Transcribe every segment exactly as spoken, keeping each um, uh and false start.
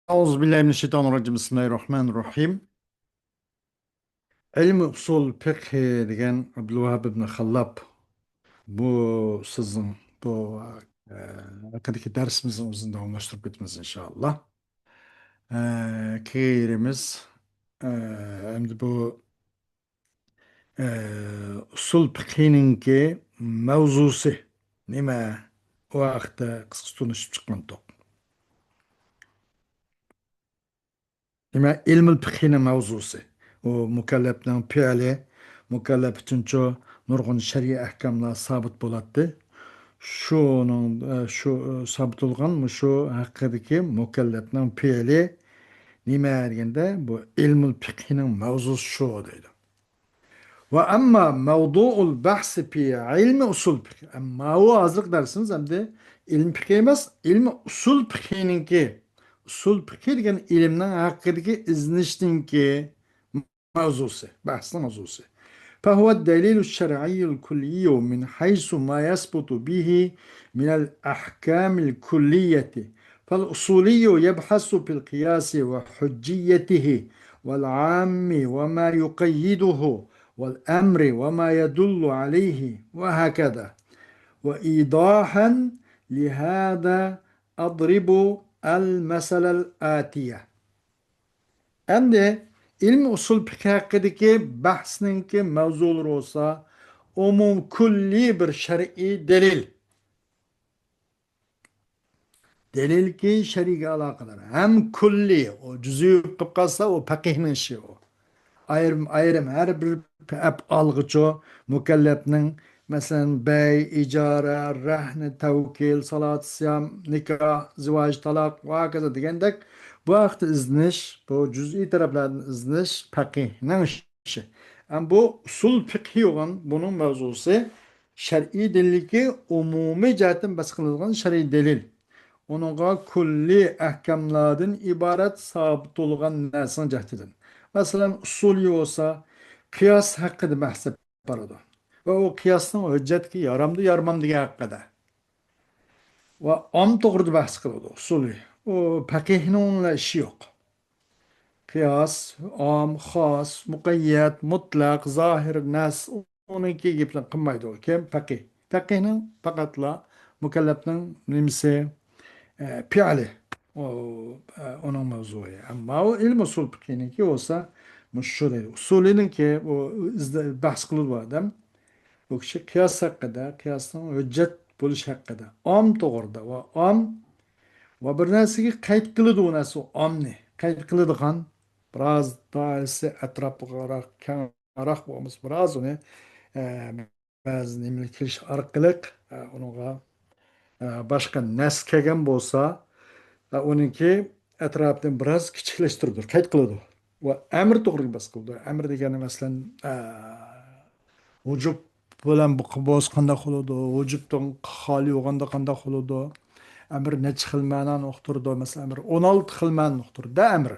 أعوذ بالله من الشيطان الرجيم. بسم الله الرحمن الرحيم. ئىلمى ئۇسۇل پىقھى دېگەن ئابدۇلۋاھاب ئىبن خاللاپ. بۇ سىزنىڭ بۇ، ئە، ھەققىدىكى دەرسىمىزنى ئۆزىنى داۋاملاشتۇرۇپ كېتىمىز، ئىنشائاللا. ئە، كېيىن يېرىمىز، ئە، ئەمدى بۇ، ئە، ئۇسۇل پىقھىنىڭكى مەۋزۇسى نېمە؟ ئۇ ھەقتە قىسقىچە تونۇشۇپ چىقمىدۇق. نېمە؟ ئىلمۇل پىقھىنىڭ مەۋزۇسى. ئۇ مۇكەللەپنىڭ پېئلى، مۇكەللەپ ئۈچۈنچۇ نۇرغۇن شەرئىي ئەھكاملار سابىت بولاتتى. شۇنىڭ، ئە، شۇ، ئە، سابىت بولغان مۇشۇ ھەققىدىكى مۇكەللەپنىڭ پېئلى نېمە دېگەندە، بۇ ئىلمۇل پىقھىنىڭ مەۋزۇسى شۇ دەيدۇ. ۋە ئەمما مەۋزۇئۇل بەھسى پى ئىلمى ئۇسۇل پىقھى. ئەمما ئۇ ھازىرقى دەرسىمىز ئەمدى ئىلمى پىقھى ئەمەس، ئىلمى ئۇسۇل پىقھىنىڭكى، ئۇسۇل پىقھى دېگەن ئىلىمنىڭ ھەققىدىكى ئىزدىنىشنىڭكى مەۋزۇسى، بەھسنىڭ مەۋزۇسى. فهو الدليل الشرعي الكلي من حيث ما يثبت به من الأحكام الكلية. فالأصولي يبحث في القياس وحجيته والعام وما يقيده والأمر وما يدل عليه وهكذا. وإيضاحا لهذا أضرب المثل الآتي. ئەمدى ئىلمى ئۇسۇل پىقھى ھەققىدىكى بەھسنىڭكى مەۋزۇلىرى بولسا، ئومۇم كۈللىي بىر شەرئىي دەلىل. دەلىلكى شەرئىيگە ئالاقىدار. ھەم كۈللىي، ئۇ جۈزئىي بولۇپ قالسا، ئۇ پەقىھنىڭ ئىشى ئۇ. ئايرىم، ئايرىم، ھەر بىر ئەپئالغىچۇ مۇكەللەپنىڭ، مەسىلەن، بەي، ئىجارە، رەھنە، تەۋكىل، سالات، سىيام، نىكاھ، زىۋاج، تالاق ۋە ھاكازا دېگەندەك، بۇ ھەقتە ئىزدىنىش، بۇ جۈزئىي تەرەپلەردىن ئىزدىنىش پەقىھنىڭ ئىشى. ئەمما بۇ ئۇسۇل پىقھى بولغان بۇنىڭ مەۋزۇسى شەرئىي دەلىلكى ئومۇمىي جەھەتتىن بەس قىلىنغان شەرئىي دەلىل. ئۇنىڭغا كۈللىي ئەھكاملاردىن ئىبارەت سابىت بولغان نەرسىنىڭ جەھىتىدىن. مەسىلەن، ئۇسۇلى بولسا قىياس ھەققىدە بەھس ئېلىپ بارىدۇ. ۋە ئۇ قىياسنىڭ ھۆججەتكە يارامدۇ، يارىمامدىكى ھەققىدە. ۋە ئام توغرىدا بەھس قىلىدۇ ئۇسۇلى. ئۇ پەقىھنىڭ ئۇنىڭ بىلەن ئىشى يوق. قىياس، ئام، خاس، مۇقەييەت، مۇتلەق، زاھىر، نەس، ئۇنىڭكى گېپىنى قىلمايدۇ. كىم؟ پەقىھ. پەقىھنىڭ پەقەتلا مۇكەللەپنىڭ نېمىسى؟ ئە، پېئلى. ئۇ، ئە، ئۇنىڭ مەۋزۇيى. ئەمما ئۇ ئىلمى ئۇسۇل پىقھىنىڭكى بولسا، مۇشۇ دەيدۇ. ئۇسۇلىنىڭكى، ئۇ ئىزدە-، بەھس قىلىدۇ ئادەم. ئۇ كىشى قىياس ھەققىدە، قىياسنىڭ ھۆججەت بولۇش ھەققىدە. ئام توغرىدا ۋە ئام ۋە بىر نەرسىگە قەيت قىلىدۇ، ئۇ نەرسە ئامنى. قەيت قىلىدىغان، بىراز دائىرىسى ئەتراپلىقراق، كەڭرەك بولغان بولسا، بىراز ئۇنى، ئە، بەزى نېمىلەر كېلىش ئارقىلىق، ئە، ئۇنىڭغا، ئە، باشقا نەس كەلگەن بولسا، ئە، ئۇنىڭكى ئەتراپىنى بىراز كىچىكلەشتۈرىدۇ، قەيت قىلىدۇ. ۋە ئەمر توغرىلىق بەھس قىلىدۇ. ئەمر دېگەننى، مەسىلەن، ئە، ۋۇجۇب بىلەن بۇ بولسا قانداق بولىدۇ؟ ۋۇجۇبتىن خالىي بولغاندا قانداق بولىدۇ؟ ئەمر نەچچە خىل مەنانى ئۇقتۇرىدۇ؟ مەسىلەن، ئەمر ئون ئالتە خىل مەنانى ئۇقتۇرىدۇ. ئەمر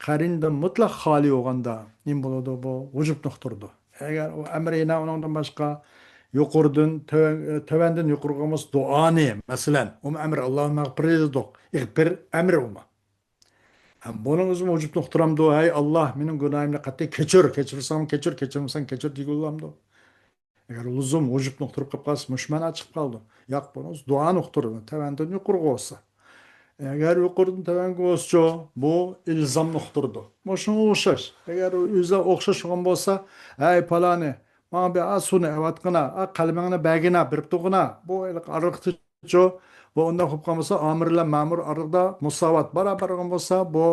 قەرىنىدىن مۇتلەق خالىي بولغاندا نېمە بولىدۇ؟ بۇ ۋۇجۇبنى ئۇقتۇرىدۇ. ئەگەر ئۇ ئەمر يەنە ئۇنىڭدىن باشقا يۇقىرىدىن، تۆۋەن، تۆۋەندىن يۇقىرىغا بولسا دۇئانى، مەسىلەن، ئۇمۇ ئەمر، ئاللاھۇممە ئىغفىرلى دېدۇق. ئىغفىر ئەمر ئۇمۇ. ھەم بۇنىڭ ئۆزىمۇ ۋۇجۇبنى ئۇقتۇرامدۇ؟ ھەي ئاللاھ، مېنىڭ گۇناھىمنى قەتئىي كەچۈر، كەچۈرسەڭ كەچۈر، كەچۈرمىسەڭ كەچۈر دېگىلى بولامدۇ؟ ئەگەر لۇزۇم ۋۇجۇبنى ئۇقتۇرۇپ قېلىپ قالسا، مۇشۇ مەنا چىقىپ قالىدۇ. ياق، بۇنىڭ دۇئانى ئۇقتۇرىدۇ، تۆۋەندىن يۇقىرىغا بولسا. ئەگەر يۇقىرىدىن تۆۋەنگە بولسىچۇ، بۇ ئىلزامنى ئۇقتۇرىدۇ. مۇشۇنىڭغا ئوخشاش. ئەگەر ئۆزى ئوخشاش بولغان بولسا، ھەي پالانى، ماڭا بىر ئا سۇنى ئەۋەتقىنا، ئا قەلىمىڭنى بەرگىنە، بېرىپ تۇرغىنا، بۇ ھېلىقى ئارىلىقتىچۇ، بۇ ئۇنداق بولۇپ قالمىسا، ئامىر بىلەن مەمۇر ئارىلىقىدا مۇساۋات، باراۋەر بولغان بولسا، بۇ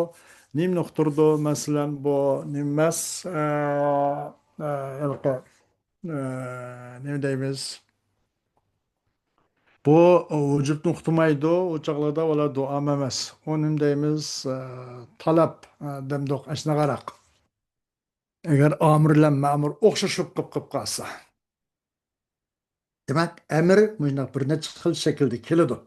نېمىنى ئۇقتۇرىدۇ؟ مەسىلەن، بۇ نېمە ئەمەس، ئە، ئە، ھېلىقى، ئە، نېمە دەيمىز؟ بۇ ۋۇجۇبنى ئۇقتۇرمايدۇ، ئۇ چاغلاردا ۋالا دۇئام ئەمەس. ئۇ نېمە دەيمىز؟ ئە، تەلەپ، ئە، دەمدۇق، ئاشۇنداقراق. ئەگەر ئامىر بىلەن مەمۇر ئوخشاش بولۇپ قېلىپ قالسا. دېمەك، ئەمر مۇشۇنداق بىر نەچچە خىل شەكىلدە كېلىدۇ.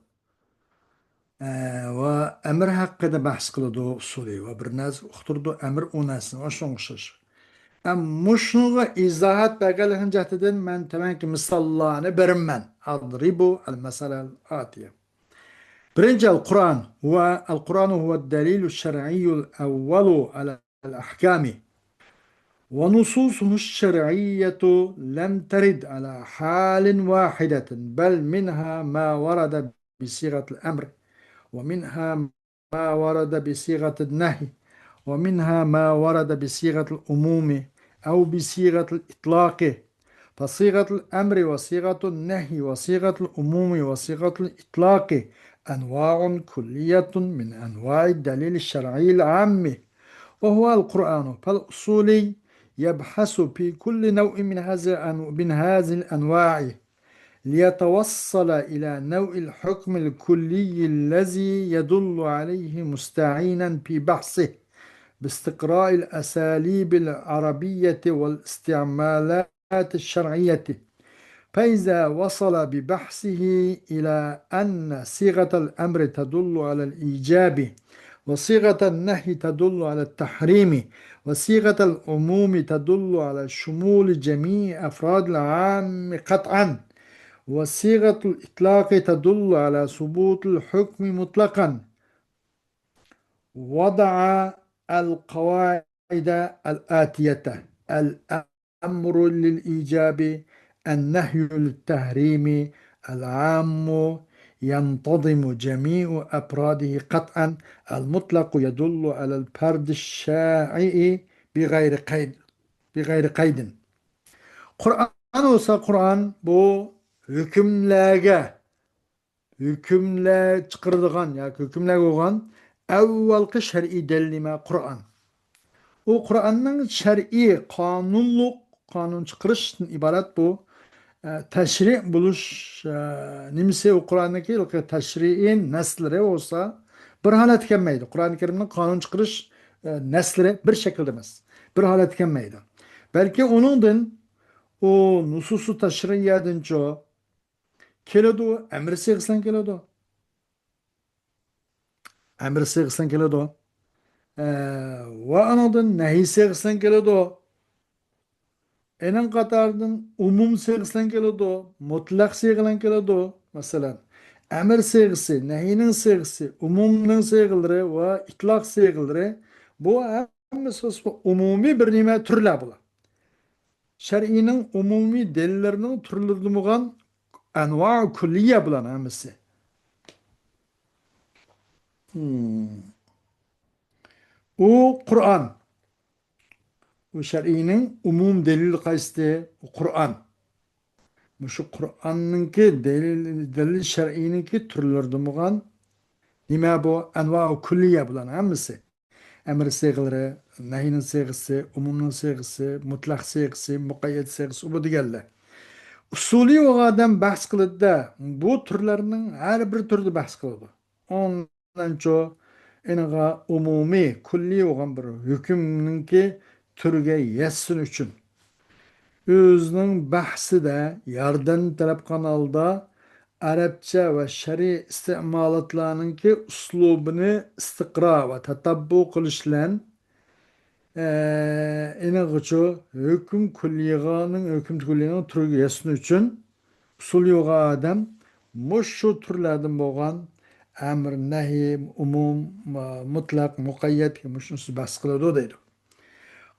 ئە، ۋە ئەمر ھەققىدە بەھس قىلىدۇ ئۇسۇلى ۋە بىر نەرسە ئۇقتۇرىدۇ، ئەمر ئۇ نەرسىنى، شۇنىڭغا ئوخشاش. ئە، مۇشۇنىڭغا ئىزاھات بەرگەنلىكىنىڭ جەھىتىدىن مەن تۆۋەنكى مىساللارنى بېرىمەن. أضرب المثل الآتي. بىرىنچى، القرآن هو، القرآن هو الدليل الشرعي الأول على الأحكام، ونصوصه الشرعية لم ترد على حال واحدة، بل منها ما ورد بصيغة الأمر، ومنها ما ورد بصيغة النهي، ومنها ما ورد بصيغة العموم أو بصيغة الإطلاق. فصيغة الأمر وصيغة النهي وصيغة العموم وصيغة الإطلاق أنواع كلية من أنواع الدليل الشرعي العام، وهو القرآن. فالأصولي يبحث في كل نوع من هذه الأنو-، من هذه الأنواع ليتوصل إلى نوع الحكم الكلي الذي يدل عليه، مستعينا في بحثه باستقراء الأساليب العربية والاستعمالات الشرعية. فإذا وصل ببحثه إلى أن صيغة الأمر تدل على الإيجاب، وصيغة النهي تدل على التحريم، وصيغة العموم تدل على شمول جميع أفراد العام قطعا، وصيغة الإطلاق تدل على ثبوت الحكم مطلقا، وضع القواعد الآتية: الأمر للإيجاب، النهي للتحريم، العام ينتظم جميع أفراده قطعا، المطلق يدل على الفرد الشائع بغير قيد، بغير قيد. قۇرئان بولسا، قۇرئان بۇ ھۆكۈملەرگە ھۆكۈملەر چىقىرىدىغان ياكى ھۆكۈملەرگە بولغان ئەۋۋەلقى شەرئىي دەلىل نېمە؟ قۇرئان. ئۇ قۇرئاننىڭ شەرئىي قانۇنلۇق، قانۇن چىقىرىشتىن ئىبارەت بۇ، ئە، تەشرىئ بولۇش، ئە، نېمىسى؟ ئۇ قۇرئاننىڭكى تەشرىئىي نەسلىرى بولسا بىر ھالەتكە كەلمەيدۇ. قۇرئان كەرىمنىڭ قانۇن چىقىرىش، ئە، نەسلىرى بىر شەكىلدە ئەمەس، بىر ھالەتكە كەلمەيدۇ. بەلكى ئۇنىڭدىن ئۇ نۇسۇسۇ تەشرىئىيەدىنچۇ، كېلىدۇ، ئەمىر سىيغىسىدىن كېلىدۇ. ئەمىر سىيغىسىدىن كېلىدۇ. ئە، ۋە ئانىڭدىن نەھىي سىيغىسىدىن كېلىدۇ. ئېنىڭ قاتارىدىن ئومۇم سىيغىسىدىن كېلىدۇ، مۇتلەق سىيغىدىن كېلىدۇ. مەسىلەن، ئەمىر سىيغىسى، نەھىينىڭ سىيغىسى، ئومۇمنىڭ سىيغىلىرى ۋە ئىتلاق سىيغىلىرى، بۇ ھەممىسى ئومۇمىي بىر نېمە تۈرلەر بۇلار. شەرئىينىڭ ئومۇمىي دەلىللىرىنىڭ تۈرلىرىدىن بولغان ئەنۋائۇ كۈللىيە بۇلارنىڭ ھەممىسى. ھىم. ئۇ قۇرئان. ئۇ شەرئىينىڭ ئومۇم دەلىلى قايسىدى؟ ئۇ قۇرئان. مۇشۇ قۇرئاننىڭكى دەلىل، دەلىل شەرئىينىڭكى تۈرلىرىدىن بولغان نېمە بۇ؟ ئەنۋائۇ كۈللىيە بۇلارنىڭ ھەممىسى. ئەمىر سىيغىلىرى، نەھىينىڭ سىيغىسى، ئومۇمنىڭ سىيغىسى، مۇتلەق سىيغىسى، مۇقەييەت سىيغىسى، بۇ دېگەنلەر. ئۇسۇلىي بولغان ئادەم بەھس قىلىدۇ-دە، بۇ تۈرلەرنىڭ ھەر بىر تۈرىدە بەھس قىلىدۇ. ئوندىنچۇ، ئېنىغا ئومۇمىي، كۈللىي بولغان بىر ھۆكۈمنىڭكى تۈرگە يەتسۇن ئۈچۈن، ئۆزىنىڭ بەھسىدە ياردەم تەلەپ قىلغان ھالدا ئەرەبچە ۋە شەرئىي ئىستېمالاتلارنىڭكى ئۇسلۇبىنى ئىستىقرا ۋە تەتەببۇ قىلىش بىلەن، ئە، ئېنىغىچۇ ھۆكۈم كۈللىيىنىڭ، ھۆكۈم كۈللىيىنىڭ تۈرگە يەتسۇن ئۈچۈن ئۇسۇلىي بولغان ئادەم مۇشۇ تۈرلەردىن بولغان ئەمر، نەھى، ئومۇم، مۇتلەق، مۇقەييەت، مۇشۇنى بەھس قىلىدۇ دەيدۇ.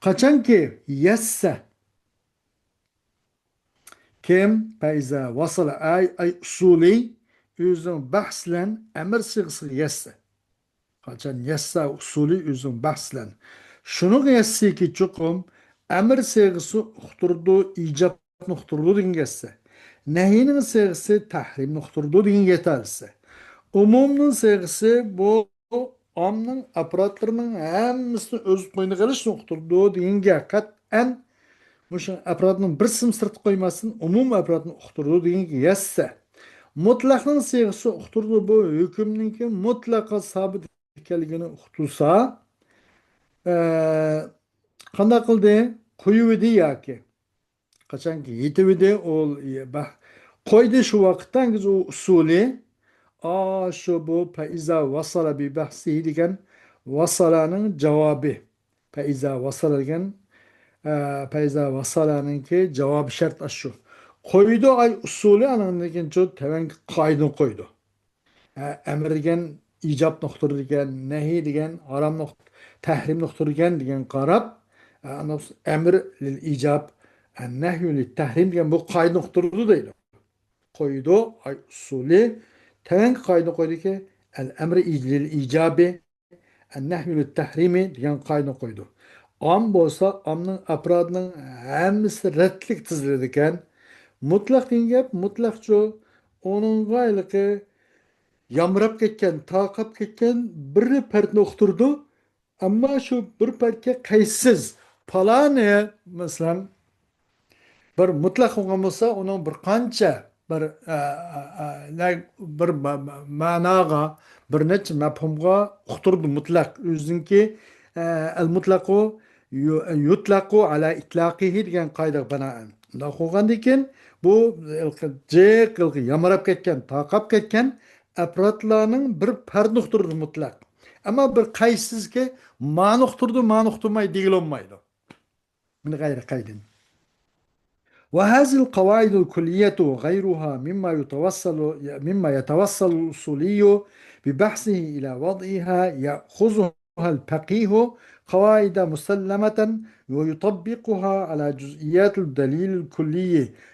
قاچانكى يەتسە، كىم؟ فەئىزا ۋەسەلە، ئەي، ئەي ئۇسۇلىي، ئۆزىنىڭ بەھس بىلەن ئەمر سىيغىسىغا يەتسە. قاچان يەتسە ئۇسۇلىي ئۆزىنىڭ بەھس بىلەن. شۇنىڭغا يەتسىكى، چوقۇم ئەمر سىيغىسى ئۇقتۇرىدۇ، ئىجابنى ئۇقتۇرىدۇ دېگەنگە يەتسە. نەھىينىڭ سىيغىسى تەھرىمنى ئۇقتۇرىدۇ دېگەنگە يېتەلىسە. ئومۇمنىڭ سىيغىسى بۇ ئاممىنىڭ ئاپپاراتلىرىنىڭ ھەممىسىنى ئۆز قوينىغا ئېلىشنى ئۇقتۇرىدۇ دېگەنگە قەتئەن مۇشۇ ئاپپاراتنىڭ بىرسىنى سىرتقا قويماستىن ئومۇمىي ئاپپاراتنى ئۇقتۇرىدۇ دېگەنگە يەتسە. مۇتلەقنىڭ سىيغىسى ئۇقتۇرىدۇ، بۇ ھۆكۈمنىڭكى مۇتلەققە سابىت ئىكەنلىكىنى ئۇقتۇرسا، ئە، قانداق قىلدى؟ قويۇۋىدى ياكى؟ قاچانكى يېتىۋىدى، ئۇ بە-، قويدى شۇ ۋاقىتتا، ئۇ ئۇسۇلى، ئاشۇ بۇ پەئىزا ۋەسەلە بىبەھسىھى دېگەن ۋەسەلەنىڭ جاۋابى. پەئىزا ۋەسەلە دېگەن، ئە، پەئىزا ۋەسەلەنىڭكى جاۋابى شەرت ئاشۇ. قويدى ئاي ئۇسۇلى، ئانىڭدىن كېيىن شۇ تۆۋەنكى قائىدىنى قويدى. ئەمر دېگەن ئىجابنى ئۇقتۇرىدىكەن، نەھى دېگەن ھارامنى ئۇقت-، تەھرىمنى ئۇقتۇرىدىكەن دېگەن قاراپ، ئە، ئەمر لىل ئىجاب، ئە، نەھيۇ لىت تەھرىم دېگەن بۇ قائىدىنى ئۇقتۇرىدۇ دەيدۇ. قويىدۇ، ئاي ئۇسۇلى تۆۋەنكى قائىدىنى قويىدۇكى، ئەل ئەمر لىل ئىجابى، ئەن نەھيۇ لىت تەھرىمى دېگەن قائىدىنى قويىدۇ. ئام بولسا، ئامنىڭ ئەپرادىنىڭ ھەممىسى رەتلىك تىزىلىدىكەن. مۇتلەق دېگەن گەپ، مۇتلەقچۇ، ئۇنىڭغا ھېلىقى يامراپ كەتكەن، تارقاپ كەتكەن بىر پەردنى ئۇقتۇرىدۇ. ئەمما شۇ بىر پەردكە قەيسىز، پالانى، مەسىلەن، بىر مۇتلەق بولغان بولسا، ئۇنىڭ بىر قانچە بىر، ئە، ئە، ئە، نە-، بىر مە-، مە-، مەناغا، بىر نەچچە مەپھۇمغا ئۇقتۇرىدۇ مۇتلەق. ئۆزىنىڭكى، ئە، ئەل مۇتلەقۇ يۇ-، يۇتلەقۇ ئەلا ئىتلاقىھى دېگەن قائىدىگە بىنائەن. شۇنداق بولغاندىن كېيىن، بۇ جىق يامراپ كەتكەن، تارقاپ كەتكەن ئەپرادلارنىڭ بىر پەردىنى ئۇقتۇرىدۇ مۇتلەق. ئەمما بىر قەيسىزكى مانى ئۇقتۇرىدۇ، مانى ئۇقتۇرمايدۇ دېگىلى بولمايدۇ. من غير قيد. وهذه القواعد الكلية وغيرها مما يتوصل، مما يتوصل الأصولي ببحثه إلى وضعها يأخذها الفقيه قواعد مسلمة ويطبقها على جزئيات الدليل الكلي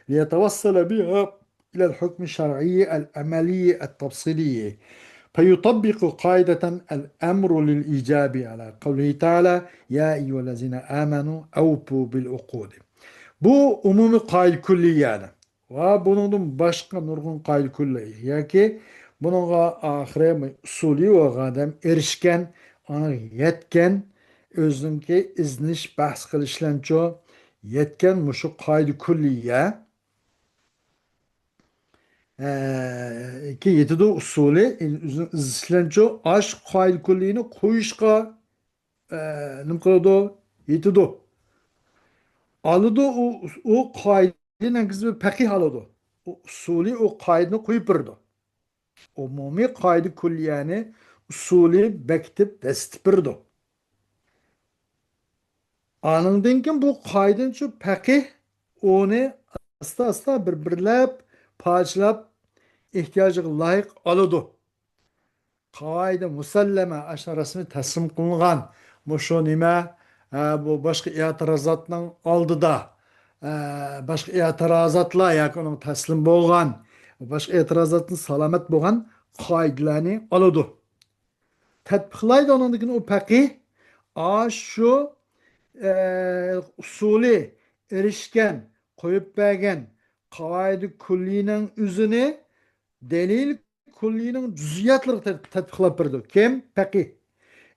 ليتوصل بها إلى الحكم الشرعي العملي التفصيلي، فيطبق قاعدة الأمر للإيجاب على قوله تعالى: يا أيها الذين آمنوا أوفوا بالعقود. بۇ ئومۇمىي قائىدە كۈللىيەنى ۋە بۇنىڭدىن باشقا نۇرغۇن قائىدە كۈللىيە ياكى بۇنىڭغا ئاخىرى ئۇسۇلى بولغان ئادەم ئېرىشكەن، ئاڭا يەتكەن، ئۆزىنىڭكى ئىزدىنىش، بەھس قىلىش بىلەنچۇ يەتكەن مۇشۇ قائىدە كۈللىيە. ئە، كى يېتىدۇ ئۇسۇلى، ئۆزىنىڭ ئىزدىشلەنچۇ ئاش قائىدە كۈللىيىنى قويۇشقا، ئە، نېمە قىلىدۇ؟ يېتىدۇ. ئالىدۇ ئۇ، ئۇ قائىدىنى نېگىزى پەقىھ ئالىدۇ. ئۇ ئۇسۇلى ئۇ قائىدىنى قويۇپ بېرىدۇ. ئومۇمىي قائىدە كۈللىيەنى ئۇسۇلى بېكىتىپ دەسسىتىپ بېرىدۇ. ئانىڭدىن كېيىن بۇ قائىدىنى شۇ پەقىھ ئۇنى ئاستا-ئاستا بىر-بىرلەپ، پارچىلاپ، ئېھتىياجىغا لايىق ئالىدۇ. قاۋايىدى مۇسەللەمە، ئاشۇ رەسمىي تەسلىم قىلىنغان مۇشۇ نېمە، ئە، بۇ باشقا ئېتىرازاتنىڭ ئالدىدا، ئە، باشقا ئېتىرازاتلار ياكى ئۇنىڭ تەسلىم بولغان، باشقا ئېتىرازاتتىن سالامەت بولغان قائىدىلەرنى ئالىدۇ. تەتبىقلايدۇ ئۇنىڭدىن كېيىن ئۇ پەقىھ، ئاشۇ، ئە، ئۇسۇلى ئېرىشكەن، قويۇپ بەرگەن قاۋايىدى كۈللىنىڭ ئۆزىنى دەلىل كۈللىنىڭ جۈزئىياتلىرىغا تەت-، تەتبىقلاپ بېرىدۇ. كىم؟ پەقىھ.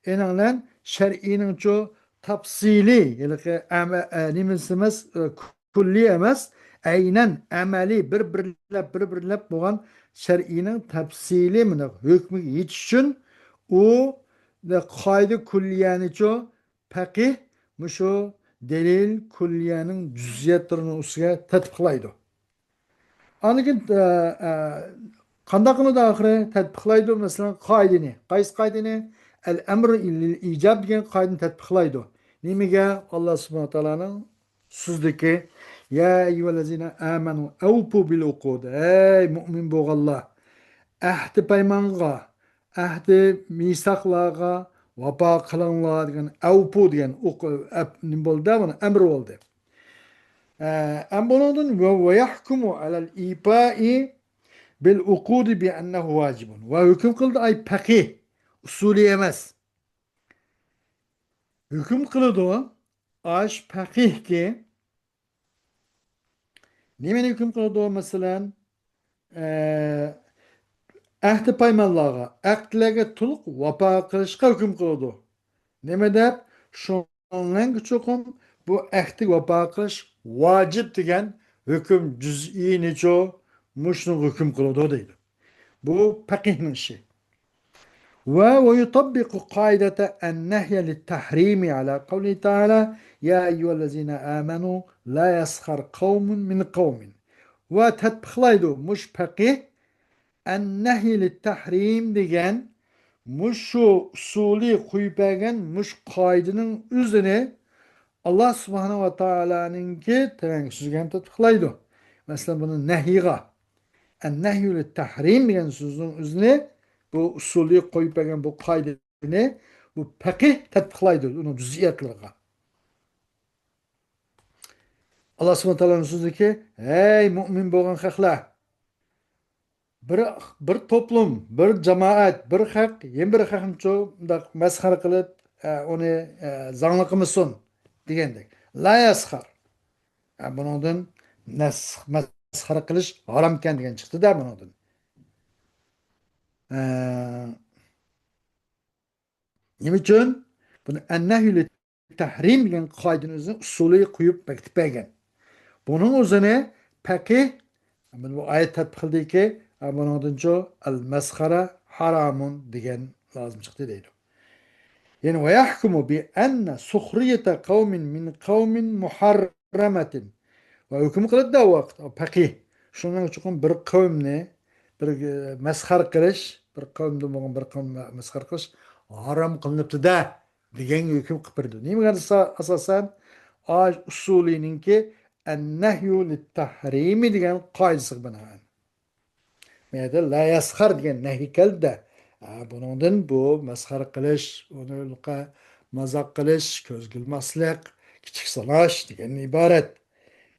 ئېنىڭ بىلەن شەرئىينىڭچۇ تەپسىلىي، ھېلىقى ئەمە-، ئە، نېمىسى ئەمەس، ئە، كۈللىي ئەمەس، ئەينەن ئەمەلىي بىر-بىرلەپ، بىر-بىرلەپ بولغان شەرئىينىڭ تەپسىلىي مۇنداق ھۆكمىگە يېتىش ئۈچۈن ئۇ قائىدە كۈللىيەنىچۇ پەقىھ مۇشۇ دەلىل كۈللىيەنىڭ جۈزئىياتلىرىنىڭ ئۈستىگە تەتبىقلايدۇ. ئاندىن كېيىن، ئە، ئە، قانداق قىلىدۇ ئاخىرى؟ تەتبىقلايدۇ، مەسىلەن، قائىدىنى. قايسى قائىدىنى؟ ئەل ئەمر لىل ئىجاب دېگەن قائىدىنى تەتبىقلايدۇ. نېمىگە؟ ئاللا سۇبھانەھۇ ۋە تائالانىڭ سۆزىدىكى، يا ئەييۇھەللەزىنە ئامەنۇ ئەۋپۇ بىل ئۇقۇد. ئەي مۇئمىن بولغانلار، ئەھدى پەيمانغا، ئەھدى مىساقلارغا ۋاپا قىلىڭلار دېگەن، ئەۋپۇ دېگەن ئۇق-، ئەپ-، نېمە بولدى؟ مانا ئەمر بولدى. ئە، ئەم بۇنىڭدىن ۋە، ۋە يەھكۇمۇ ئەلەل ئىپائى بىل ئۇقۇدى بىئەننەھۇ ۋاجىبۇن. ۋە ھۆكۈم قىلدى، ئاي پەقىھ، ئۇسۇلى ئەمەس. ھۆكۈم قىلىدۇ، ئاش پەقىھكى، نېمىنى ھۆكۈم قىلىدۇ؟ مەسىلەن، ئە، ئەھدى پايمانلارغا، ئەقدلەرگە تولۇق ۋاپا قىلىشقا ھۆكۈم قىلىدۇ. نېمە دەپ؟ شۇنىڭغا چوقۇم بۇ ئەھدىگە ۋاپا قىلىش ۋاجىپ دېگەن ھۆكۈم جۈزئىينىچۇ مۇشۇنىڭغا ھۆكۈم قىلىدۇ دەيدۇ. بۇ پەقىھنىڭ ئىشى. ۋە، ۋە يۇتەببىقۇ قائىدەتە ئەننەھيە لىتتەھرىمى ئەلا قەۋلىھى تەئالە، يا ئەييۇھەللەزىنە ئامەنۇ لا يەسخەر قەۋمۇن مىن قەۋمىن. ۋە تەتبىقلايدۇ مۇشۇ پەقىھ ئەننەھيە لىتتەھرىم دېگەن مۇشۇ ئۇسۇلى قويۇپ بەرگەن مۇشۇ قائىدىنىڭ ئۆزىنى ئاللا سۇبھانەھۇ ۋە تائالانىڭكى تۆۋەنكى سۆزىگە ھەم تەتبىقلايدۇ. مەسىلەن، بۇنى نەھيىغا، ئەننەھيۇ لىتتەھرىم دېگەن سۆزنىڭ ئۆزىنى بۇ ئۇسۇلى قويۇپ بەرگەن بۇ قائىدىنى بۇ پەقىھ تەتبىقلايدۇ ئۇنىڭ جۈزئىياتلىرىغا. ئاللا سۇبھانەھۇ ۋە تائالانىڭ سۆزىدىكى، ھەي مۇئمىن بولغان خەقلەر! بىر، بىر توپلۇم، بىر جامائەت، بىر خەق يەنە بىر خەقنىچۇ مۇنداق مەسخەرە قىلىپ، ئە، ئۇنى، ئە، زاڭلىق قىلمىسۇن دېگەندەك. لا يەسخەر. ئە، بۇنىڭدىن نەس-، مەسخەرە قىلىش ھارامكەن دېگەن چىقتى-دە بۇنىڭدىن. ئە، نېمە ئۈچۈن؟ بۇنى ئەننەھيۇ لىتتەھرىم دېگەن قائىدىنى ئۆزىنى ئۇسۇلى قويۇپ بېكىتىپ بەرگەن. بۇنىڭ ئۆزىنى پەقىھ، مانا بۇ ئايەت تەتبىقلىدىكى، بۇنىڭدىنچۇ ئەل مەسخەرە ھارامۇن دېگەن لازىم چىقتى دەيدۇ. يەنى، ويحكم بأن سخرية قوم من قوم محرمة. ۋە ھۆكۈم قىلىدۇ ئۇ ۋاقىت، ئۇ پەقىھ. شۇنىڭ ئۈچۈن بىر قەۋمنى، بىر، ئە، مەسخەرە قىلىش، بىر قەۋمدىن بولغان بىر قەۋمنى مەسخەرە قىلىش ھارام قىلىنىپتۇ-دە، دېگەن ھۆكۈم قىلىپ بېرىدۇ. نېمىگە ئاسا-، ئاساسەن؟ ئاي ئۇسۇلىنىڭكى ئەننەھيۇ لىتتەھرىمى دېگەن قائىدىسىغا بىنائەن. مەيەردە لا يەسخەر دېگەن نەھى كەلدى-دە. ئە، بۇنىڭدىن بۇ مەسخەرە قىلىش، ئۇنى مازاق قىلىش، كۆزگە ئىلماسلىق، كىچىك ساناش دېگەندىن ئىبارەت.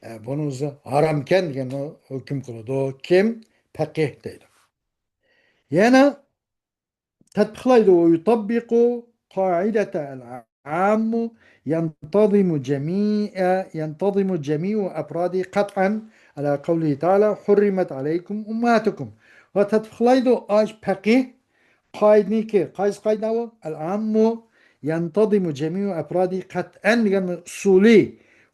ئە، بۇنىڭ ئۆزى ھارامكەن دېگەننى ھۆكۈم قىلىدۇ. كىم؟ پەقىھ دەيدۇ. يەنە تەتبىقلايدۇ. ويطبق قاعدة العام ينتظم جميع، ينتظم جميع أفراده قطعا على قوله تعالى: حرمت عليكم أمهاتكم. ۋە تەتبىقلايدۇ ئاش پەقىھ قائىدىنىكى. قايسى قائىدە ئۇ؟ العام ينتظم جميع أفراده قطعا دېگەن ئۇسۇلى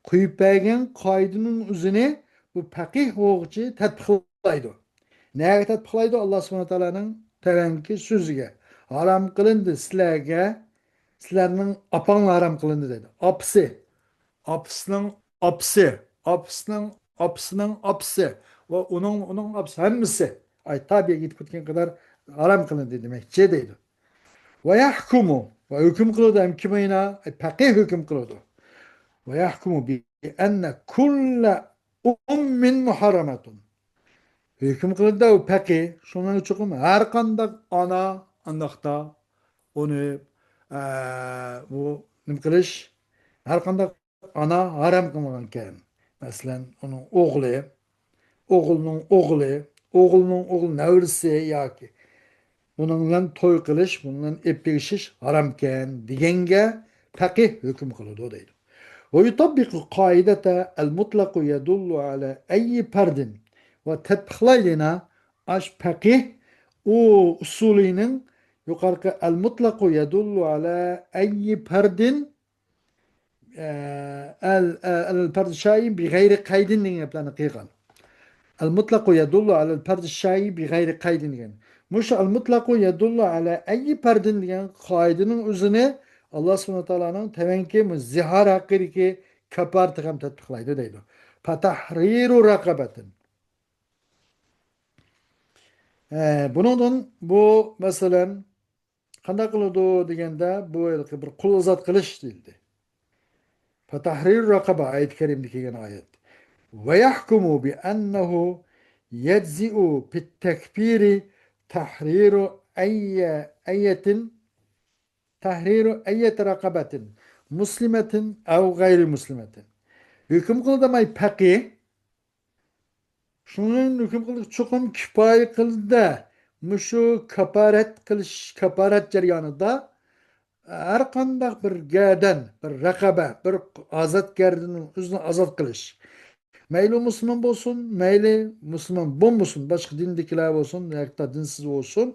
قويۇپ بەرگەن قائىدىنىڭ ئۆزىنى بۇ پەقىھ بولغۇچى تەتبىقلايدۇ. نەگە تەتبىقلايدۇ؟ ئاللا سۇبھانەھۇ ۋە تائالانىڭ تۆۋەنكى سۆزىگە. ھارام قىلىندى سىلەرگە، سىلەرنىڭ ئاپاڭلار ھارام قىلىندى دەيدۇ. ئاپىسى، ئاپىسىنىڭ ئاپىسى، ئاپىسىنىڭ ئاپىسىنىڭ ئاپىسى ۋە ئۇنىڭ، ئۇنىڭ ئاپىسى ھەممىسى، ئاي، تابىئەتكە يېتىپ كەتكەن قەدەر ھارام قىلىندى دېمەكچى دەيدۇ. ويحكم، ۋە ھۆكۈم قىلىدۇ ھەم كىم ئەينا؟ ئاي، پەقىھ ھۆكۈم قىلىدۇ. ويحكم بأن كل أم محرمة. ھۆكۈم قىلىدۇ ئۇ پەقىھ. شۇنىڭ ئۈچۈن ھەر قانداق ئانا، ئانداقتا ئۇنى، ئە، بۇ نېمە قىلىش؟ ھەر قانداق ئانا ھارام قىلىنغانكەن. مەسىلەن، ئۇنىڭ ئوغلى، ئوغلىنىڭ ئوغلى، ئوغلىنىڭ ئوغلى نەۋرىسى ياكى بۇنىڭ بىلەن توي قىلىش، بۇنىڭ بىلەن ئېلىپ بېرىشىش ھارامكەن دېگەنگە پەقىھ ھۆكۈم قىلىدۇ دەيدۇ. ويطبق قاعدة المطلق يدل على أي فرد. ۋە تەتبىقلايدىنا ئاش پەقىھ ئۇ ئۇسۇلىنىڭ يۇقىرىقى المطلق يدل على أي فرد، ئە، ئەل، ئە، ئەل پەرد شەيئى بىغەيرى قەيدىن دېگەن گەپلەرنى قىلغان. المطلق يدل على الفرد الشيعي بغير قيد دېگەن. مۇشۇ المطلق يدل على أي فرد دېگەن قائىدىنىڭ ئۆزىنى ئاللا سۇبھانەھۇ ۋە تائالانىڭ تەۋەنكى زىھار ھەققىدىكى كاپارىتىگە ھەم تەتبىقلايدۇ دەيدۇ. فتحرير رقبة. ئە، بۇنىڭدىن بۇ، مەسىلەن، قانداق قىلىدۇ دېگەندە، بۇ ھېلىقى بىر قۇل ئازاد قىلىش دېيىلدى. فتحرير رقبة ئايەت كەرىمدە كەلگەن ئايەت. ويحكم بأنه يجزئ في التكفير تحرير أي، أية، تحرير أية رقبة مسلمة أو غير مسلمة. ھۆكۈم قىلدى ماي پەقىھ. شۇنىڭ ھۆكۈم قىلدى، چوقۇم كۇپايە قىلدى. مۇشۇ كاپارەت قىلىش، كاپارەت جەريانىدا ھەر قانداق بىر گەدەن، بىر رەقەبە، بىر ئازاد گەردىنى ئۆزىنى ئازاد قىلىش. مەيلى مۇسۇلمان بولسۇن، مەيلى مۇسۇلمان بولمىسۇن، باشقا دىندىكىلەر بولسۇن، ھەتتا دىنسىز بولسۇن،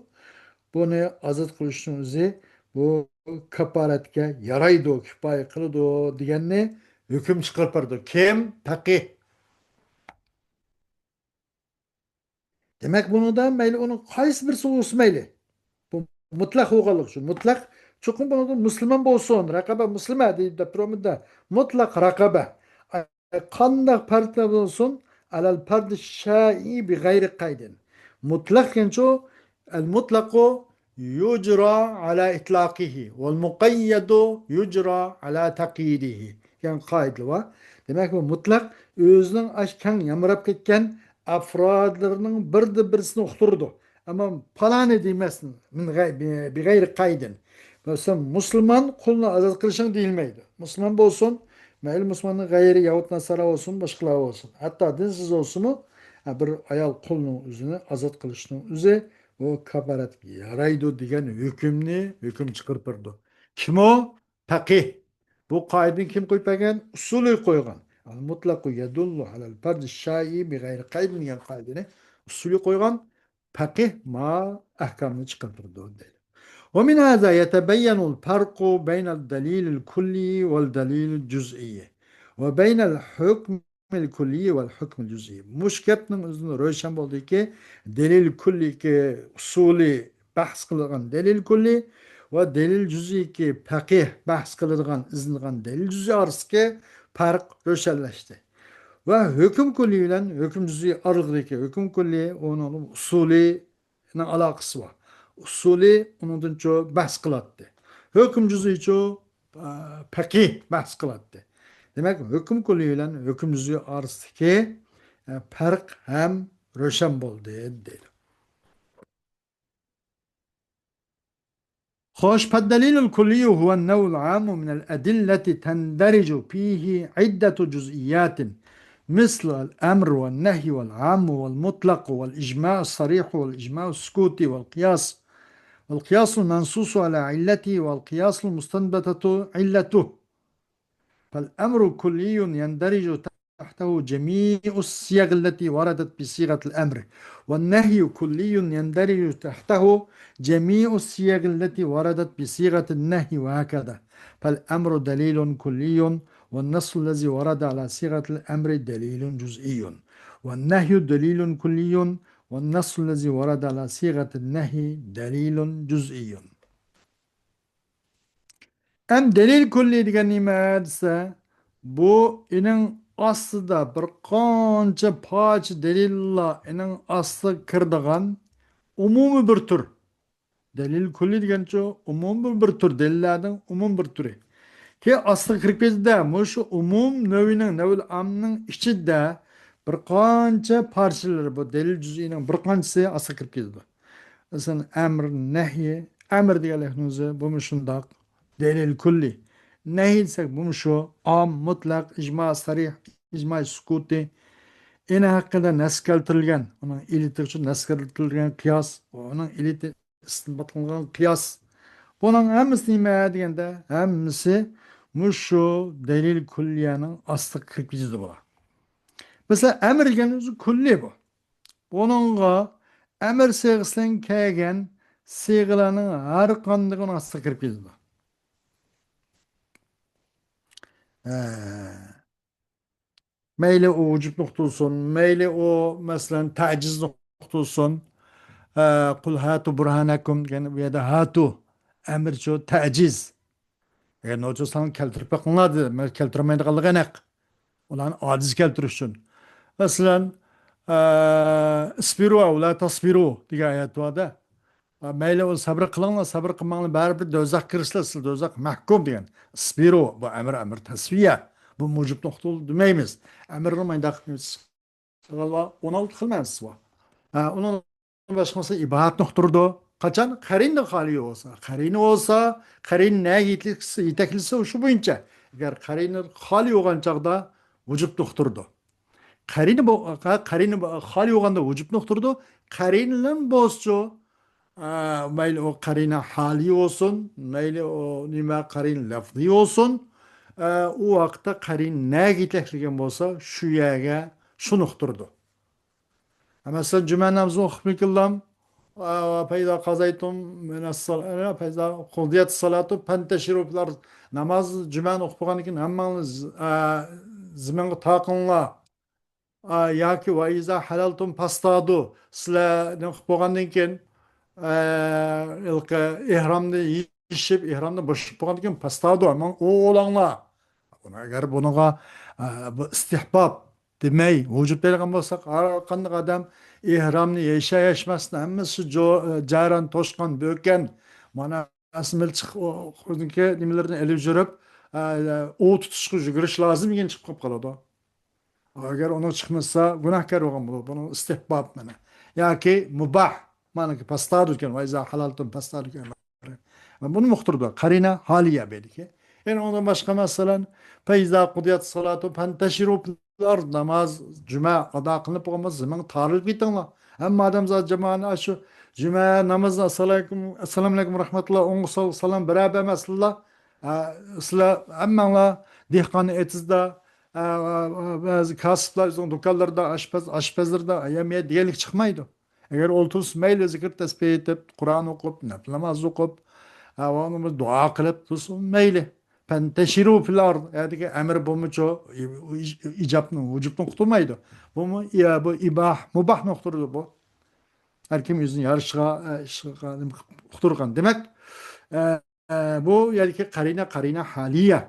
بۇنى ئازاد قىلىشنىڭ ئۆزى بۇ كاپارەتكە يارايدۇ، كۇپايە قىلىدۇ دېگەننى ھۆكۈم چىقىرىپ بەردى. كىم؟ پەقىھ. دېمەك، بۇنىڭدا مەيلى ئۇنىڭ قايسى بىرسى بولسا مەيلى. بۇ مۇتلەق بولغانلىقى ئۈچۈن. مۇتلەق چوقۇم بۇنىڭدا مۇسۇلمان بولسۇن، رەقەبە مۇسلىمە دەپ تۇرۇمىدا. مۇتلەق رەقەبە. قانداق پەردلەر بولسۇن، على الفرد الشيعي بغير قيد. مۇتلەق دېگەنچۇ، المطلق يجرى على إطلاقه والمقيد يجرى على تقييده دېگەن قائىدە بار. دېمەك، بۇ مۇتلەق ئۆزىنىڭ ئاش كەڭ يامراپ كەتكەن ئەفرادلىرىنىڭ بىردىن بىرسىنى ئۇقتۇرىدۇ. ئەمما پالانى دېمەسمىز، من غەي-، بى-، بىغەيرى قەيدىن. مەسىلەن، مۇسۇلمان قۇلنى ئازاد قىلىشىڭ دېيىلمەيدۇ. مۇسۇلمان بولسۇن، مەيلى مۇسۇلماننىڭ غەيرى يەھۇد ناسارا بولسۇن، باشقىلار بولسۇن. ھەتتا دىنسىز بولسىمۇ، ھە، بىر ئايال قۇلنىڭ ئۆزىنى ئازاد قىلىشنىڭ ئۆزى ئۇ كاپارەتكە يارايدۇ دېگەن ھۆكۈمنى، ھۆكۈم چىقىرىپ بېرىدۇ. كىم ئۇ؟ پەقىھ. بۇ قائىدىنى كىم قويۇپ بەرگەن؟ ئۇسسۇلى قويغان. المطلق يدل على الفرد الشائع بغير قيد دېگەن قائىدىنى ئۇسسۇلى قويغان. پەقىھ ما ئەھكامنى چىقىرىپ بېرىدۇ دەيدۇ. ومن هذا يتبين الفرق بين الدليل الكلي والدليل الجزئي وبين الحكم الكلي والحكم الجزئي. مۇشۇ گەپنىڭ ئۆزىدىن روشەن بولدىكى، دەلىل كۇللىيكى ئۇسۇلى بەھس قىلىدىغان دەلىل كۇللى ۋە دەلىل جۈزئىيكى پەقىھ بەھس قىلىدىغان، ئىزدىنىدىغان دەلىل جۈزئىي ئارىسىدىكى پەرق روشەنلەشتى. ۋە ھۆكۈم كۇللى بىلەن ھۆكۈم جۈزئىي ئارىلىقىدىكى ھۆكۈم كۇللى ئۇنىڭ ئۇسۇلى ئالاقىسى بار. ئۇسۇلى ئۇنىڭدىنچۇ بەھس قىلاتتى. ھۆكۈم جۈزئىيچۇ، ئە، پەقىھ بەھس قىلاتتى. دېمەك، ھۆكۈم كۇللى بىلەن ھۆكۈم جۈزئىي ئارىسىدىكى، ئە، پەرق ھەم روشەن بولدى، دەيدۇ. خوش، فالدليل الكلي هو النوع العام من الأدلة تندرج فيه عدة جزئيات، مثل الأمر والنهي والعام والمطلق والإجماع الصريح والإجماع السكوتي والقياس، والقياس المنصوص على علته والقياس المستنبطة علته. فالأمر كلي يندرج تحته جميع الصيغ التي وردت بصيغة الأمر، والنهي كلي يندرج تحته جميع الصيغ التي وردت بصيغة النهي، وهكذا. فالأمر دليل كلي، والنص الذي ورد على صيغة الأمر دليل جزئي، والنهي دليل كلي، والنص الذي ورد على صيغة النهي دليل جزئي. ئەم دەلىل كۇللى دېگەن نېمە دېسە، بۇ ئېنىڭ ئاستىدا بىر قانچە پارچە دەلىللار ئېنىڭ ئاستىغا كىرىدىغان ئومۇمىي بىر تۈر. دەلىل كۇللى دېگەنچۇ ئومۇمىي بىر تۈر، دەلىللەرنىڭ ئومۇمىي بىر تۈرى. كېيىن ئاستىغا كىرىپ كېتىدۇ. مۇشۇ ئومۇم نەۋىنىڭ، نەۋىل ئامنىڭ ئىچىدە بىر قانچە پارچىلىرى، بۇ دەلىل جۈزئىينىڭ بىر قانچىسى ئاستىغا كىرىپ كېتىدۇ. مەسىلەن، ئەمر، نەھيى، ئەمر دېگەنلىكنىڭ ئۆزى بۇمۇ شۇنداق دەلىل كۇللى. نەھيى دېسەك بۇمۇ شۇ ئام، مۇتلەق، ئىجما سەرىھ، ئىجما سۈكۇتى. ئېنى ھەققىدە نەس كەلتۈرۈلگەن، ئۇنىڭ ئىللىتى ئۈچۈن نەس كەلتۈرۈلگەن قىياس، ئۇنىڭ ئىللىتى ئىستىنبات قىلىنغان قىياس. بۇنىڭ ھەممىسى نېمە دېگەندە، ھەممىسى مۇشۇ دەلىل كۇللىيەنىڭ ئاستىغا كىرىپ كېتىدۇ بۇلار. مەسىلەن، ئەمر دېگەن ئۆزى كۇللى بۇ. بۇنىڭغا ئەمر سىيغىسى بىلەن كەلگەن سىيغىلارنىڭ ھەر قاندىقىنىڭ ئاستىغا كىرىپ كېتىدۇ. ھە. مەيلى ئۇ ۋۇجۇب نۇقتىلىسۇن، مەيلى ئۇ، مەسىلەن، تەجىز نۇقتىلىسۇن. ھە، قۇل ھاتۇ بۇرھانەكۇم دېگەن بۇ يەردە ھاتۇ ئەمرچۇ تەجىز. ئەگەر نوچىساڭ كەلتۈرۈپ بېقىڭلار دېدى. مەن كەلتۈرمەيدىغانلىقى ئېنىق. ئۇلارنى ئاجىز كەلتۈرۈش ئۈچۈن. مەسىلەن، ئە، ئىسبىرۇ ئەۋ لا تەسبىرۇ دېگەن ئايەت بار-دە. ئە، مەيلى ئۇ سەبرى قىلىڭلار، سەبرى قىلماڭلار، بەرىبىر دوزاخ كىرىسىلەر، سىلەر دوزاخ مەھكۇم دېگەن. ئىسبىرۇ، بۇ ئەمر، ئەمر تەسۋىيە. بۇ مۇجىب نۇقتىلى دېمەيمىز. ئەمرنى مانداق قىلىمىز. ئون ئالتە خىل مەنىسى بار. ھە، ئۇنىڭ باشقىسى ئىباھەتنى ئۇقتۇرىدۇ. قاچان؟ قەرىنىدىن خالىي بولسا. قەرىنى بولسا، قەرىنە نەگە يېتەكلىسە، يېتەكلىسە شۇ بويىچە. ئەگەر قەرىنە خالىي بولغان چاغدا ۋۇجۇبنى ئۇقتۇرىدۇ. قەرىنە بو-، قە-، قەرىنە بو-، خالىي بولغاندا ۋۇجۇبنى ئۇقتۇرىدۇ. قەرىنە بىلەن بولسىچۇ، ئە، مەيلى ئۇ قەرىنە ھالىي بولسۇن، مەيلى ئۇ نېمە قەرىنە لەفزىي بولسۇن، ئە، ئۇ ۋاقىتتا قەرىنە نەگە يېتەكلىگەن بولسا، شۇ يەرگە شۇنى ئۇقتۇرىدۇ. مەسىلەن، جۈمە نامىزىنى ئوقۇپ كېلىڭلار. ئە، فەئىزا قەزەيتۇم مىنەس سال-، ئە، فەئىزا قۇزىيەتىس سالاتۇ فەنتەشىرۇ فىل ئارز. ناماز جۈمەنى ئوقۇپ بولغاندىن كېيىن ھەممىڭلار ز-، ئە، زېمىنغا تارقىلىڭلار. ئا، ياكى ۋە ئىزا ھەلەلتۇم فاستادۇ. سىلەر نېمە قىلىپ بولغاندىن كېيىن، ئە، ھېلىقى ئېھرامنى يېشىپ، ئېھرامنى بوشىتىپ بولغاندىن كېيىن، فاستادۇ، ماڭ ئوۋلاڭلار. ئەگەر بۇنىڭغا، ئە، بۇ ئىستىھباب دېمەي، ۋۇجۇب دەيدىغان بولساق، ھەر قانداق ئادەم ئېھرامنى يېشە يەشمەستىن ھەممىسى جو-، جەرەن، توشقان، بۆكەن، مانا ئەسمىل چىق-، ئۇ-، ئۇنىڭكى نېمىلىرىنى ئېلىپ يۈرۈپ، ئە، ئوۋ تۇتۇشقا يۈگۈرۈش لازىم دېگەن چىقىپ قالىدۇ. ئەگەر ئۇنىڭ چىقمىسا، گۇناھكار بولغان بولىدۇ. بۇنىڭ ئىستىھباب مانا. ياكى مۇباھ. مانىكى پاستادۇكەن، ۋەئىزا ھالالتۇم پاستادۇكەن. بۇنى ئۇقتۇرىدۇ. قەرىنە ھالىيە بېرىدىكى. يەنى ئۇنىڭدىن باشقا، مەسىلەن، فەئىزا قۇدىيەت سالاتۇ فەنتەشىرۇ فىل ئارض، ناماز، جۈمە ئادا قىلىنىپ بولغان بولسا، زېمىنغا تارىلىپ كېتىڭلار. ھەممە ئادەمزات جامائەتنى شۇ جۈمە نامىزىنى، ئەسسالامۇ ئەلەيكۇم، ئەسسالامۇ ئەلەيكۇم رەھمەتۇللا، ئوڭغا سول سالام بېرەر بەرمەسلەر. ئە، سىلەر ھەممەڭلار دېھقان ئېتىزدا، ئە، بەزى كاسىپلار ئۆزىنىڭ دۇكانلىرىدا، ئاشپەز، ئاشپەزلىرىدە، يەم يە دېگەنلىك چىقمايدۇ. ئەگەر ئولتۇرسا مەيلى، زىكىر تەسبىھ ئېيتىپ، قۇرئان ئوقۇپ، نەپلى ناماز ئوقۇپ، ھە، ۋە ئۇنى دۇئا قىلىپ تۇرسا مەيلى. فەنتەشىرۇ فىل ئارض، يەردىكى ئەمر بولمىچۇ، ئىجابنى، ۋۇجۇبنى ئۇقتۇرمايدۇ. بۇمۇ، يا، بۇ ئىباھ، مۇباھنى ئۇقتۇرىدۇ بۇ. ھەر كىم ئۆزىنىڭ يارىشىغا، ئە، ئىشىغا نېمە قىلىپ ئۇقتۇرغان. دېمەك، ئە، ئە، بۇ يەردىكى قەرىنە، قەرىنە ھالىيە.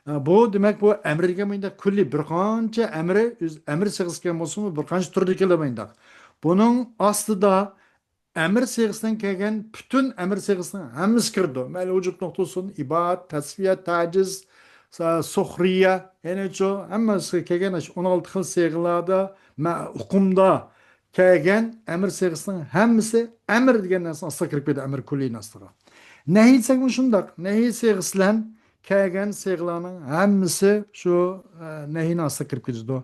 ئە، بۇ، دېمەك، بۇ ئەمر دېگەن مۇنداق كۈللىي بىر قانچە ئەمرى، ئۆز ئەمر سىيغىسى كەلگەن بولسىمۇ، بىر قانچە تۈردە كېلىدۇ مۇنداق. بۇنىڭ ئاستىدا ئەمر سىيغىسىدىن كەلگەن پۈتۈن ئەمر سىيغىسىنىڭ ھەممىسى كىرىدۇ. مەيلى ۋۇجۇبنى ئۇقتۇرسۇن، ئىباھەت، تەسۋىيە، تەجىز، سا-، سۇخرىيە، يەنە شۇ ھەممىسى كەلگەن شۇ ئون ئالتە خىل سىيغىلاردا، مە-، ئۇقۇمدا كەلگەن ئەمر سىيغىسىنىڭ ھەممىسى ئەمر دېگەن نەرسىنىڭ ئاستىغا كىرىپ كېتىدۇ، ئەمر كۈللىينىڭ ئاستىغا. نەھى دېسەكمۇ شۇنداق، نەھى سىيغىسى بىلەن كەلگەن سىيغىلارنىڭ ھەممىسى شۇ، ئە، نەھىنىڭ ئاستىغا كىرىپ كېتىدۇ.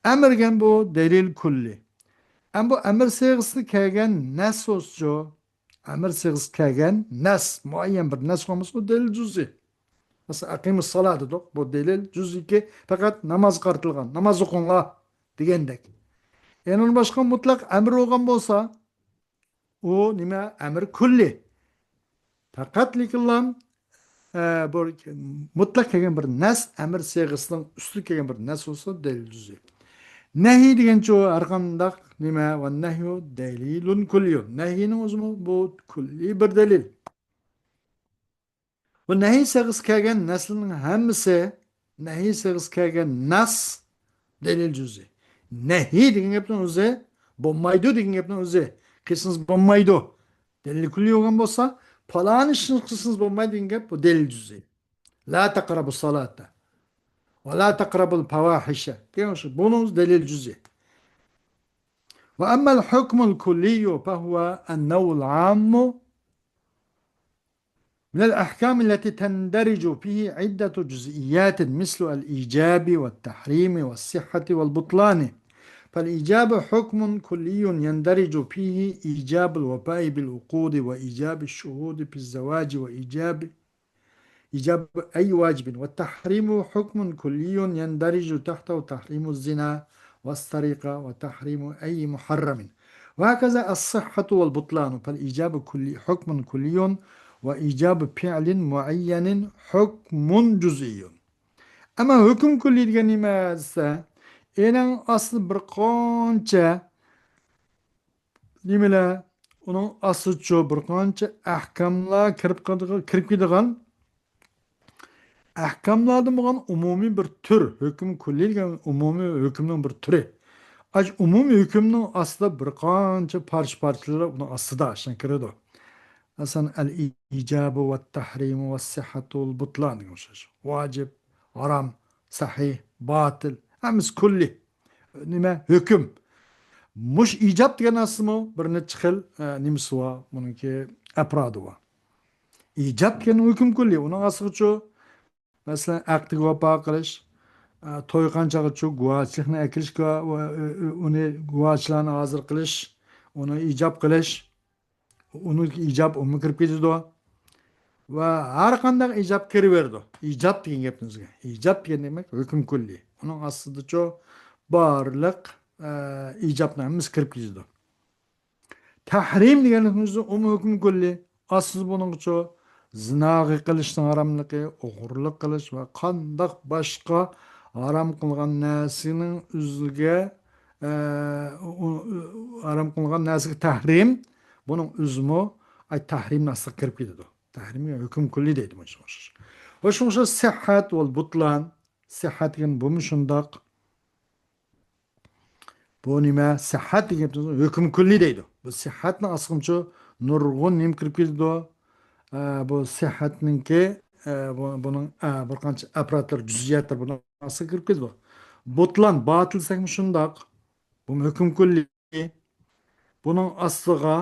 ئەمر دېگەن بۇ دەلىل كۈللى. ئەمما بۇ ئەمر سىيغىسىدا كەلگەن نەس بولسىچۇ، ئەمر سىيغىسىدا كەلگەن نەس، مۇئەييەن بىر نەس بولمىسا، بۇ دەلىل جۈزئىي. مەسىلەن، ئەقىمۇس سالا دېدۇق، بۇ دەلىل جۈزئىيكى، پەقەت نامازغا قارىتىلغان، ناماز ئوقۇڭلار دېگەندەك. يەنە ئۇنىڭ باشقا مۇتلەق ئەمر بولغان بولسا، ئۇ نېمە؟ ئەمر كۈللى. پەقەت لېكىنلا، ئە، بۇ مۇتلەق كەلگەن بىر نەس، ئەمر سىيغىسىنىڭ ئۈستىگە كەلگەن بىر نەس بولسا، دەلىل جۈزئىي. نەھى دېگەنچۇ ھەر قانداق نېمە؟ ۋە نەھيۇ دەلىلۇن كۈللىيۇن. نەھىنىڭ ئۆزىمۇ بۇ كۈللىي بىر دەلىل. بۇ نەھى سىيغىسى كەلگەن نەسلىنىڭ ھەممىسى، نەھى سىيغىسى كەلگەن نەس دەلىل جۈزئىي. نەھى دېگەن گەپنىڭ ئۆزى، بولمايدۇ دېگەن گەپنىڭ ئۆزى، قىلسىڭىز بولمايدۇ. دەلىل كۈللىي بولغان بولسا، پالان ئىشنى قىلسىڭىز بولمايدۇ دېگەن گەپ، بۇ دەلىل جۈزئىي. لا تقربوا الصلاة ولا تقربوا الفواحش. دېگەن شۇ، بۇنىڭ دەلىل جۈزئىي. وأما الحكم الكلي فهو النوع العام من الأحكام التي تندرج فيه عدة جزئيات مثل الإيجاب والتحريم والصحة والبطلان. فالإيجاب حكم كلي يندرج فيه إيجاب الوفاء بالعقود وإيجاب الشهود في الزواج وإيجاب، إيجاب أي واجب، والتحريم حكم كلي يندرج تحته تحريم الزنا والسرقة وتحريم أي محرم. وهكذا الصحة والبطلان، فالإيجاب كلي، حكم كلي، وإيجاب فعل معين حكم جزئي. ئەمما ھۆكۈم كۈللى دېگەن نېمە دېسە، ئېنىڭ ئاستىدا بىر قانچە نېمىلەر، ئۇنىڭ ئاستىدىچۇ بىر قانچە ئەھكاملار كىرىپ قالىدىغان، كىرىپ كېتىدىغان ئەھكاملاردىن بولغان ئومۇمىي بىر تۈر، ھۆكۈم كۈللى دېگەن ئومۇمىي ھۆكۈمنىڭ بىر تۈرى. ئاشۇ ئومۇمىي ھۆكۈمنىڭ ئاستىدا بىر قانچە پارچە-پارچىلىرى ئۇنىڭ ئاستىدا ئاشۇنداق كىرىدۇ. مەسىلەن، ئەل ئىجابۇ ۋەت تەھرىمۇ ۋەس سىھھەتۇ ۋەل بۇتلان دېگەن ئوخشاش. ۋاجىپ، ھارام، سەھىھ، باتىل، ھەممىسى كۈللى. نېمە؟ ھۆكۈم. مۇش ئىجاب دېگەن ئاستىمۇ بىر نەچچە خىل، ئە، نېمىسى بار، بۇنىڭكى ئەپرادى بار. ئىجاب دېگەن ھۆكۈم كۈللى، ئۇنىڭ ئاستىغىچۇ، مەسىلەن، ئەقدىگە ۋاپا قىلىش، ئە، توي قانچاغىچۇ گۇۋاچىلىقنى ئەكېلىشكە، ئۇ، ئۇ، ئۇنى گۇۋاچىلارنى ھازىر قىلىش، ئۇنى ئىجاب قىلىش، ئۇنىڭ ئىجاب ئۇمۇ كىرىپ كېتىدۇ. ۋە ھەر قانداق ئىجاب كىرىۋېرىدۇ. ئىجاب دېگەن گەپنى ئۆزىگە. ئىجاب دېگەن دېمەك، ھۆكۈم كۈللى. ئۇنىڭ ئاستىدىچۇ بارلىق، ئە، ئىجابنىڭ ھەممىسى كىرىپ كېتىدۇ. تەھرىم دېگەنلىكنىڭ ئۆزى ئۇمۇ ھۆكۈم كۈللى. ئاستىدا بۇنىڭغىچۇ زىناغا قىلىشنىڭ ھاراملىقى، ئوغرىلىق قىلىش ۋە قانداق باشقا ھارام قىلغان نەرسىنىڭ ئۆزىگە، ئە، ئۇ، ئۇ، ھارام قىلغان نەرسىگە تەھرىم، بۇنىڭ ئۆزىمۇ، ئاي، تەھرىمنىڭ ئاستىغا كىرىپ كېتىدۇ. تەھرىم ھۆكۈم كۈللى دەيدۇ، مۇشۇ ئوخشاش. ۋە شۇڭا ئوخشاش سىھھەت ۋەل بۇتلان، سىھھەت دېگەن بۇمۇ شۇنداق. بۇ نېمە؟ سىھھەت دېگەن گەپتىن سوڭ ھۆكۈم كۈللى دەيدۇ. بۇ سىھھەتنىڭ ئاستىغىچۇ نۇرغۇن نېمە كىرىپ كېتىدۇ؟ ئە، بۇ سىھھەتنىڭكى، ئە، بۇ، بۇنىڭ، ئە، بىر قانچە ئەپرادلار، جۈزئىيەتلەر بۇنىڭ ئاستىغا كىرىپ كېتىدۇ. بۇتلان، باتىل دېسەكمۇ شۇنداق. بۇمۇ ھۆكۈم كۈللى. بۇنىڭ ئاستىغا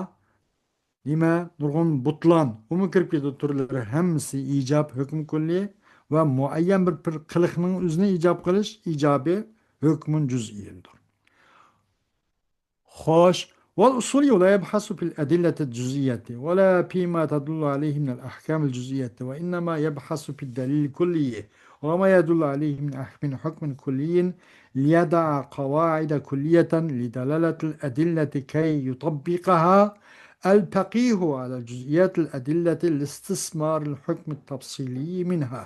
نېمە، نۇرغۇن بۇتلان، ئۇمۇ كىرىپ كېتىدۇ تۈرلىرى، ھەممىسى ئىجاب، ھۆكۈم كۈللى ۋە مۇئەييەن بىر، بىر قىلىقنىڭ ئۆزىنى ئىجاب قىلىش ئىجابى ھۆكمۇن جۈزئىيدۇر. خوش، والأصولي لا يبحث في الأدلة الجزئية ولا فيما تدل عليه من الأحكام الجزئية، وإنما يبحث في الدليل الكلي وما يدل عليه من أح-، من حكم كلي، ليضع قواعد كلية لدلالة الأدلة كي يطبقها الفقيه على جزئيات الأدلة لاستثمار الحكم التفصيلي منها.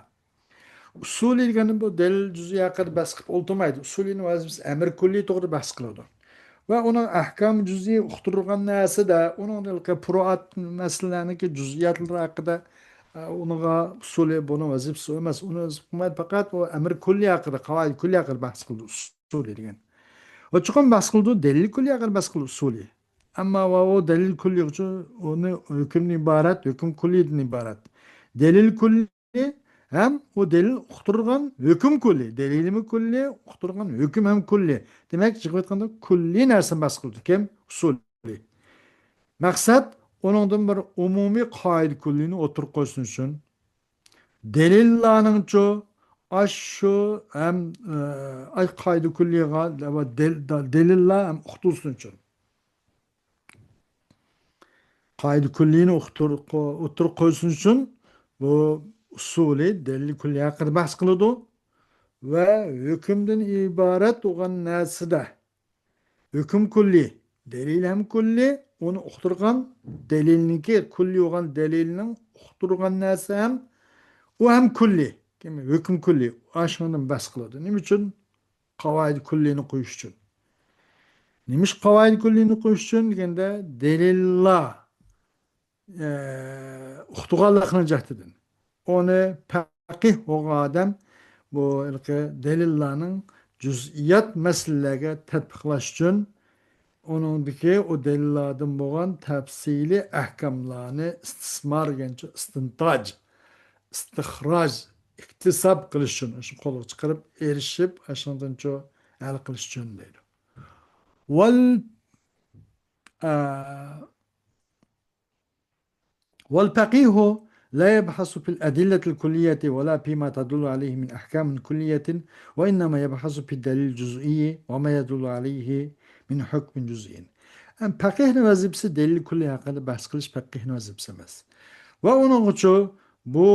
ئۇسۇلى دېگەندە بۇ دەلىل جۈزئىي ھەققىدە بەس قىلىپ ئولتۇرمايدۇ. ئۇسۇلىنىڭ ۋەزىپىسى ئەمىر كۈللى توغرىدا بەس قىلىدۇ. ۋە ئۇنىڭ ئەھكام جۈزئىي ئۇقتۇرۇلغان نەرسىدە، ئۇنىڭ ھېلىقى پۇرۇئات مەسىلىلەرنىڭكى جۈزئىياتلىرى ھەققىدە، ئە، ئۇنىڭغا ئۇسۇلى بۇنىڭ ۋەزىپىسى ئەمەس. ئۇنى ۋەزىپە قىلمايدۇ، پەقەت ئۇ ئەمىر كۈللى ھەققىدە، قاۋائىد كۈللى ھەققىدە بەس قىلىدۇ ئۇسۇلى دېگەن. ۋە چوقۇم بەس قىلىدۇ، دەلىل كۈللى ھەققىدە بەس قىلىدۇ ئۇسۇلى. ئەمما ۋە ئۇ دەلىل كۈللى ئۈچۈن ئۇنى ھۆكۈمدىن ئىبارەت، ھۆكۈم كۈللىدىن ئىبارەت. دەلىل كۈللى ھەم ئۇ دەلىل ئۇقتۇرغان ھۆكۈم كۈللى، دەلىلمۇ كۈللى، ئۇقتۇرغان ھۆكۈم ھەم كۈللى. دېمەك، يىغىۋېتقاندا كۈللى نەرسىنى بەس قىلىدۇ. كىم؟ ئۇسۇلى. مەقسەت، ئۇنىڭدىن بىر ئومۇمىي قائىدە كۈللىنى ئوتتۇرىغا قويسۇن ئۈچۈن، دەلىللارنىڭچۇ ئاشۇ ھەم، ئە، ئاي قائىدە كۈللىغا دەل-، دەلىللار ھەم ئۇقتۇرسۇن ئۈچۈن. قائىدە كۈللىنى ئوتتۇرىغا قويسۇن ئۈچۈن بۇ ئۇسۇلى دەلىل كۈللى ھەققىدە بەھس قىلىدۇ ۋە ھۆكۈمدىن ئىبارەت بولغان نەرسىدە ھۆكۈم كۈللى، دەلىل ھەم كۈللى، ئۇنى ئۇقتۇرغان دەلىلنىڭكى كۈللى بولغان دەلىلنىڭ ئۇقتۇرغان نەرسە ھەم ئۇ ھەم كۈللى، ھۆكۈم كۈللى، ئاشۇنىڭدىن بەھس قىلىدۇ. نېمە ئۈچۈن؟ قاۋائىد كۈللىنى قويۇش ئۈچۈن. نېمىش قاۋائىد كۈللىنى قويۇش ئۈچۈن دېگەندە، دەلىللار، ئە، ئۇقتۇرغانلىقىنىڭ جەھىتىدىن. ئۇنى پەقىھ بولغان ئادەم بۇ ھېلىقى دەلىللارنىڭ جۈزئىيات مەسىلىلەرگە تەتبىقلاش ئۈچۈن ئۇنىڭدىكى ئۇ دەلىللاردىن بولغان تەپسىلىي ئەھكاملارنى ئىستىسمار دېگەنچە ئىستىنتاج، ئىستىخراج، ئىكتىساب قىلىش ئۈچۈن، شۇ قولغا چىقىرىپ ئېرىشىپ، ئاشۇنىڭدىنچۇ ھەل قىلىش ئۈچۈن دەيدۇ. ۋەل، ئە، والفقيه لا يبحث في الأدلة الكلية ولا فيما تدل عليه من أحكام كلية، وإنما يبحث في الدليل الجزئي وما يدل عليه من حكم جزئي. ئەم، پەقىھنىڭ ۋەزىپىسى دەلىل كۈللى ھەققىدە بەھس قىلىش پەقىھنىڭ ۋەزىپىسى ئەمەس. ۋە ئۇنىڭغىچۇ بۇ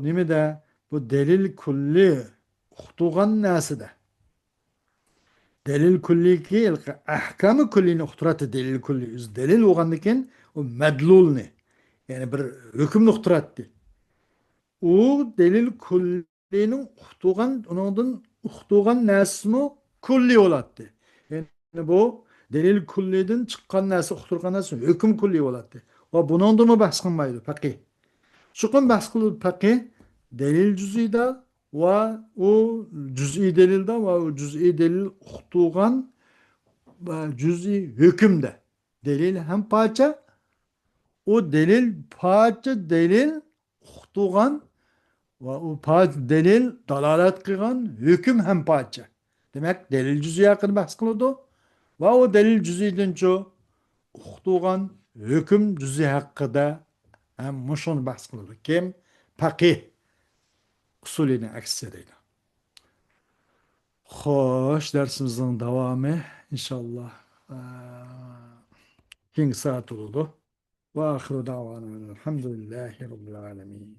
نېمىدە، بۇ دەلىل كۈللى ئۇقتۇرغان نەرسىدە دەلىل كۈللىكى ئەھكامى كۈللىنى ئۇقتۇراتتى. دەلىل كۈللى ئۆزى دەلىل بولغاندىكىن ئۇ مەدلۇلنى، يەنى بىر ھۆكۈمنى ئۇقتۇراتتى. ئۇ دەلىل كۈللىنىڭ ئۇقتۇرغان، ئۇنىڭدىن ئۇقتۇرغان نەرسىمۇ كۈللى بولاتتى. يەنى بۇ دەلىل كۈللىدىن چىققان نەرسە، ئۇقتۇرغان نەرسە ھۆكۈم كۈللى بولاتتى. ۋە بۇنىڭدىمۇ بەھس قىلمايدۇ پەقىھ. چوقۇم بەھس قىلىدۇ پەقىھ دەلىل جۈزئىدا ۋە ئۇ جۈزئىي دەلىلدە ۋە ئۇ جۈزئىي دەلىل ئۇقتۇرغان ۋە جۈزئىي ھۆكۈمدە. دەلىل ھەم پارچە، ئۇ دەلىل پارچە دەلىل ئۇقتۇرغان ۋە ئۇ پارچە دەلىل دالالەت قىلغان ھۆكۈم ھەم پارچە. دېمەك، دەلىل جۈزئىي ھەققىدە بەھس قىلىدۇ ۋە ئۇ دەلىل جۈزئىيدىنچۇ ئۇقتۇرغان ھۆكۈم جۈزئىي ھەققىدە ھەم مۇشۇنى بەھس قىلىدۇ. كىم؟ پەقىھ. ئۇسۇلىنىڭ ئەكسىچە دەيدۇ. خوش، دەرسىمىزنىڭ داۋامى، ئىنشاللا، ئە، كېيىنكى سائەت بولىدۇ. وآخر دعوانا أن الحمد لله رب العالمين.